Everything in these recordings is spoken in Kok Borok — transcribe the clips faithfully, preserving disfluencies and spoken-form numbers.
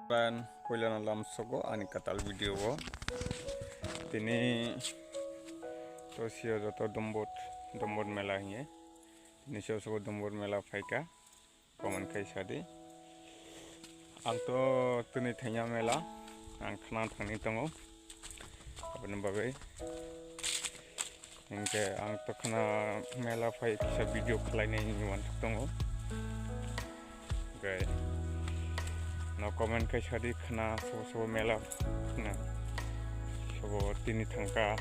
Ban puilano lamsogo ani katal video o. Tini to sio joto Dombot, Dombot mela hiye. Tini sio sogo Dombot mela phaika. Comment khai sadi. Ang to tini thainya mela, ang khna thangni tongo. Aboni bagwi hinkhe ang to khna mela phai kisa video khlainai hinwi uansuk tongo. Hinkhe no comment khai sadi khna sobo sobo mela khna sobo tini thangka.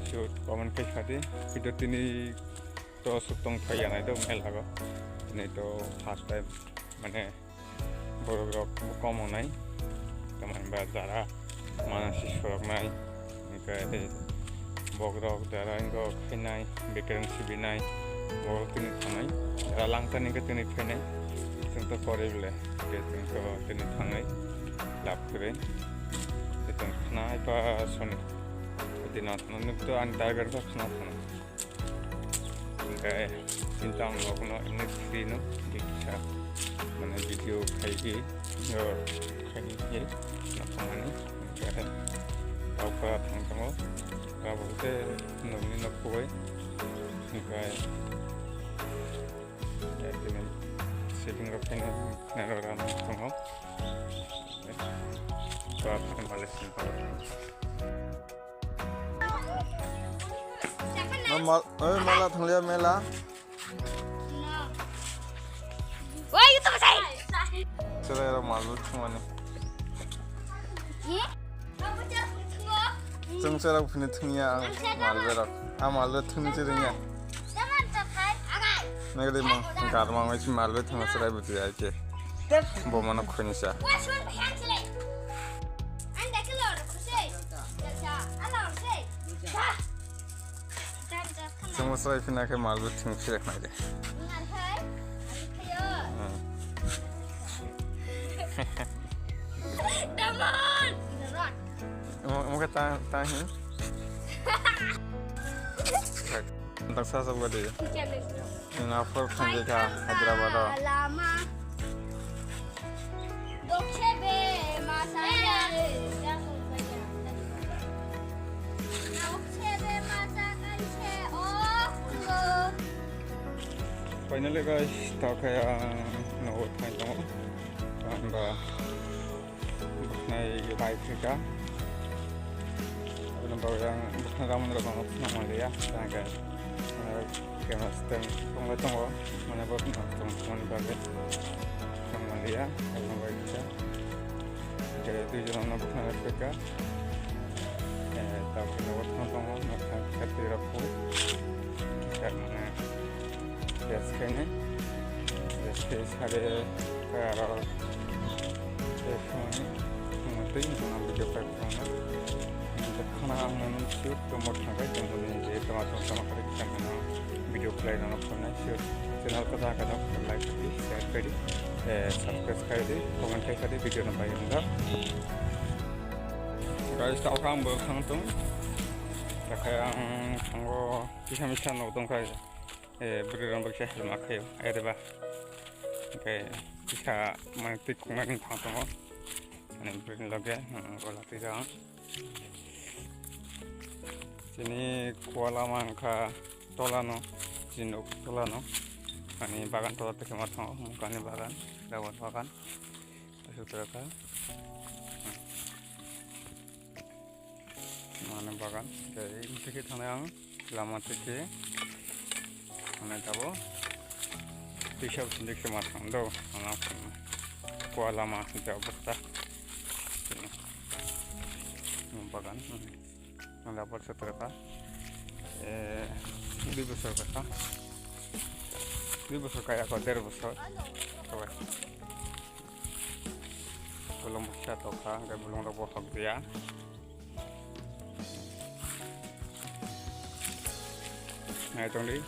So comment khai sadi. Video tini to aswk tong thai ya nai do mela go. Tini to first time mane borok rok bo kom wngnai. Tamani ba jara manasi sorok nai. Hinkhe bok rok jara ingo khainai, bekereng sibinai, borok tini thanai. Jara langtani hinkhe tini khainai. Chwng to kori bole, hinkhe chwng to tini thanai lab kwrwi. Chwng khnai pa soni. Dina thana nuk to ani target kha khna thana. Hinkhe chini tamo nogo no emni free no, kisa mane video khaidi, yo khaidi khe naphangani. Hinkhe tawkha thang tongo, abo khe nokni nok kubai. Hinkhe tini selling rok khaina, khaina rok rang tongo. Tawkha thang bale sini tawkha. Ma-, ma-, eh, mela thanglia mela. Wai, itu apa sih? Sila era malu thumani. Hmm? Chwng sila phini thungya ang malu rok. A malu thungni chirinya. Nagri mang garmang wai si malu thung sila buti ai ke. Bo mano khoni sa. Chwng bwsai phina khe malbo thwng philak nai de. Omo, omo khe ta, ta hi. Tak sa sa bade. Ina phor khanje kha Hyderabad o. Lama. Dokse be masa ya. Dokse be masa kanse o kulo. Finally guys, tawkhe ang nogo thang tongo. Hwnba bwkhnai bai phaikha. Aboni bagwi ang bwkhnai ramani rok phunukma liya. Tangkhe camera stand tonglai tongo, mane bo tong tongmani bagwi tongma liya, aboni bagwi kisa. Hinkhe dui jona no bwkhna rwkha. Eh, tabuk no bwkhna tongo, nokha kisa twi rok phu. Kisa mane rest khainai. Rest khai sari aro rest khainai. Twi no video khai khana. Khana ang nang sure to mo thangai tongmani je tama tong tama kare kisa nang video khlai nang phone sure channel ka da ka da like di, share kari, eh, subscribe kari di, comment khai kari, video no bai nang. Guys, tawkha ang bo thang tong. Takhai ang thango kisa misa no tong khai. Eh, bwrwi rok baksa helma khayo. Ereba. Hinkhe kisa mane twi khungnani thang tongo. Ani bwrwini loge, hmm, gola twi jagong. Chini kualama wngkha tolano, chini nuk tolano. Ani bagan tola twi khema thango, mukani bagan, rubber bagan. Aswk twi rwkha. Mane bagan, tei tiki thangnai ang. Lama tiki. Mane tabo. Tisa sindikse ma thang do. Ana kua lama ja bwkha. Bagan. Mane dabar setra ka. Eh, dui bosor ka. Dui bosor kaya ko der bosor. Kabar. Bolong bwsa tokha, hwnkhe bolong rok bo hok dia. Nai tong di.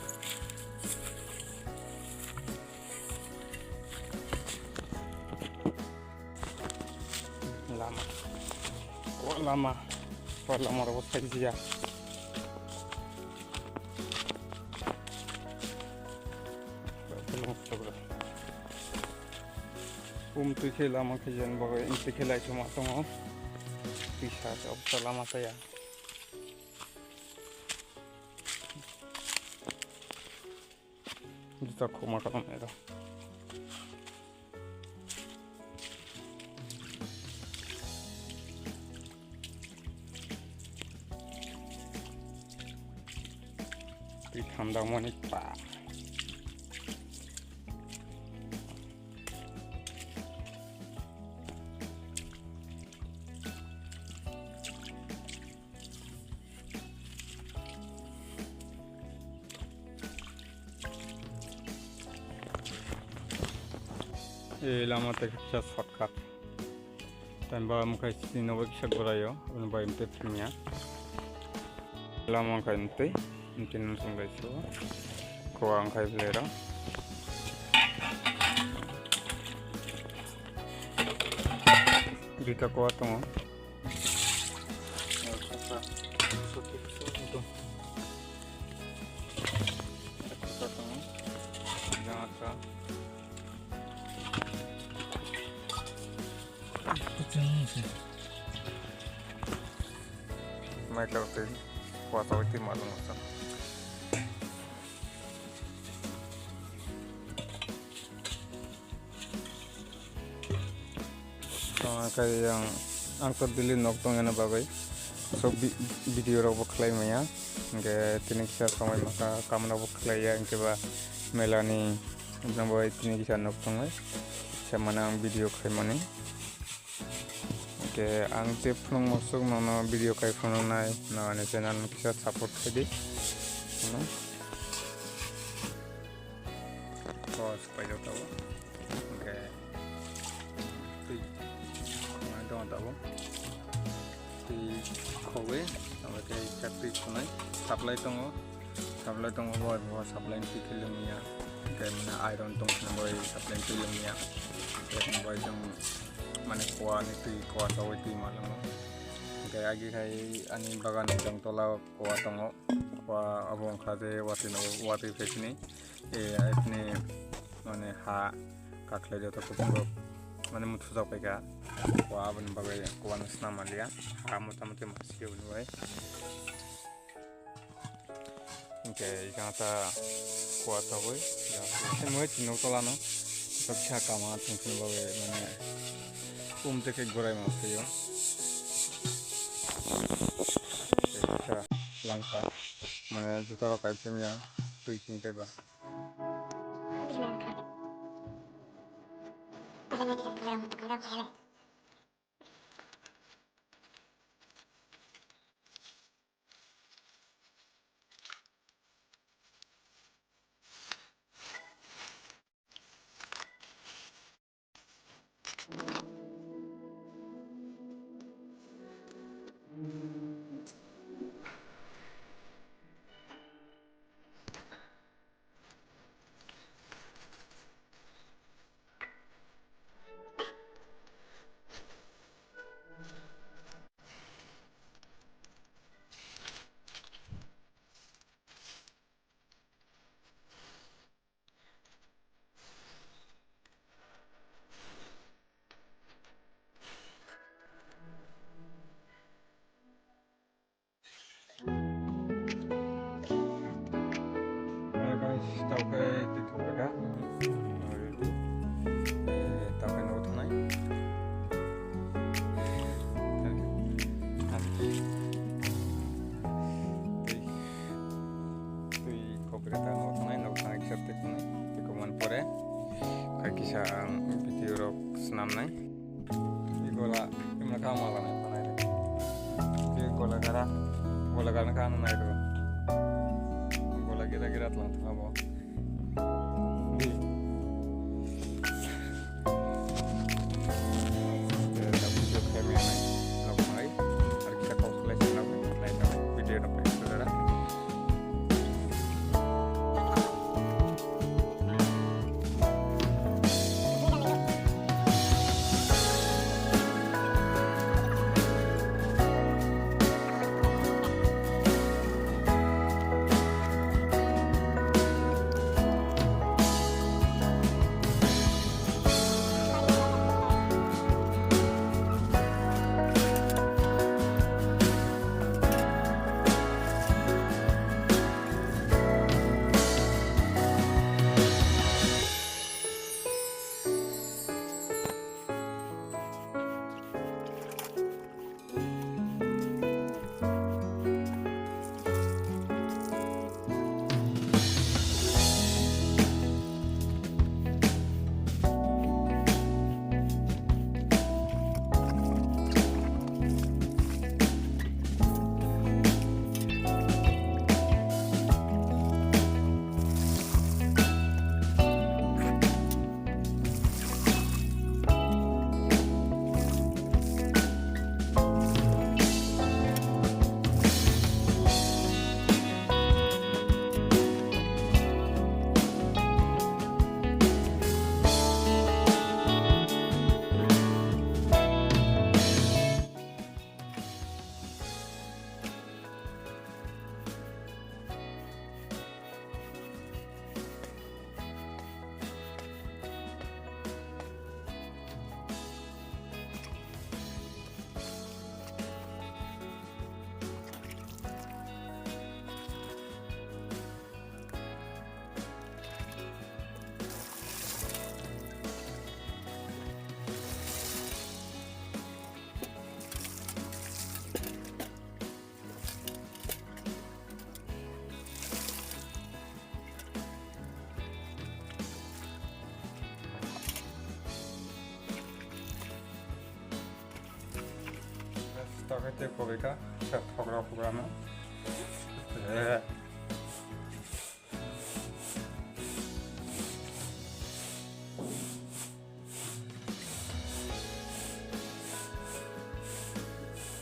Lama. O lama. O lama rok bo sai dia. Bolong bwsa. Bum twi khe lama khe jen bagwi twi khe lai chuma tongo. Twi sa sa obsa lama saya. Juta khuma kalam ero. Twi thanda mani pa. E lama te kisa shortcut. Tei ba mukhai sini no kisa gorayo, aboni bai mte phimya. Lama khai mte, mte no song dai so. Ko ang khai blero. Duita ko tongo. Mai kar tei kuasa tei malung sa. Tongkha khe yang, ang to daily nok tong eno bagwi. So, vi-, video rok bo khlai maya. Hingkhe tini kisa somoi masa kaam rok bo khlai ya, hingkhe ba mela ni jang bai tini kisa nok tongwi. Kisa mane ang video khai mani. Hingkhe ang tei phunuk mosok nono video khai phunuknai, no ani channel no kisa support khai di. Ano. Hos paijak tabuk. Hingkhe twi khonai tongo tabuk. Twi khogwi, abo khe khe twi khonai supply tongo. Supply tongo, bo, bo supply ni twi khe lwngya. Hingkhe mane iron tong phano bo supply ni twi lwngya. Hingkhe bo chwng mane kuwa ni twi, kuwa chawi twi ma lwngo. Hingkhe agi khai ani bagan ni jang tola o kuwa tongo. Kuwa abo wngkha je watwi no, watwi phai sini. E, aphini mane ha kakhlai joto kutung rok mane muthujak paikha. Kuwa aboni bagwi kuwa no swnam manliya. Ha mota moti masi aboni bai. Hingkhe jang ta kuwa togwi. Jang ta mui tino tola no. Baksa kama tongthokni bagwi mane um tei khe gorai ma phaio. Langkha mane juta rok kai phimya twi sing tei ba. Hello guys, tao khe twi thok kha. Eh, tao khe nogo thangnai. Twi, twi khok khe tao nogo thangnai, nogo thangnai kisa twi thoknai. Twi khokmani pore khai kisa ang video rok swnamnai. Gola, imla ka mala nai panai de. Ke gola gara, gola gara ka nai do. Gola gira gira tlang tlang abo. Di. Eh, tak video kami nai, lok mai. Ar kita kau selesai nak, nak video nak, saudara. Tokhe tei kobai kha, khe thogra phugra no. Eh.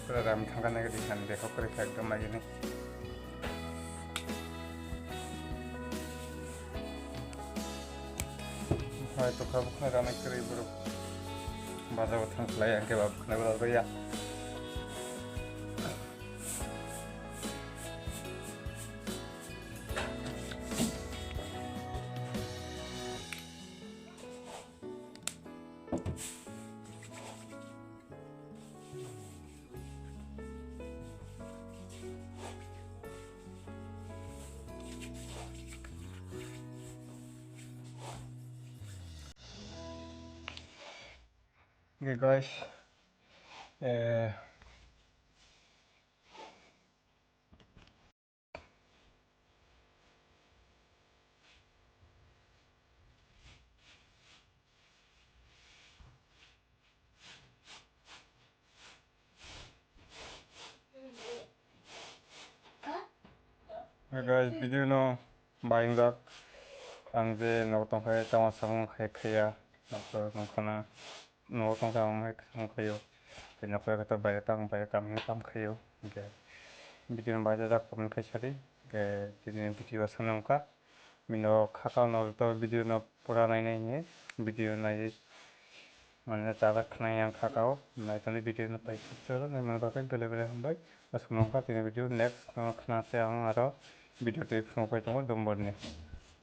Pura ram thangka nai di khan, dekho kore kha ekdom nai ni. Hai to kha bukna ram ek kore bro. Bajar thang khlai ang khe ba bukna ba ya. Okay, guys. Eh, Hey guys, video no bayang jak. Ang je nogo tongkha, tamo samung khai khaya. Nokto tongkhana, nogo tongkha ang hai samung khayo. Tei nokto khe to bayre tang, bayre tang, tang khayo. Hingke video no bayajak comment khai sadi. Hingke tini video aswk nangkha. Bini o khakal no joto video no pura nainai hinwi video naiwi mane chajak khna yang khakao naitoni video no pai sukjoro naimani bagwi bele bele hambai. Aswk nungkha tini video next no khna se ang aro video twi phunuk pai tongo Dumborni.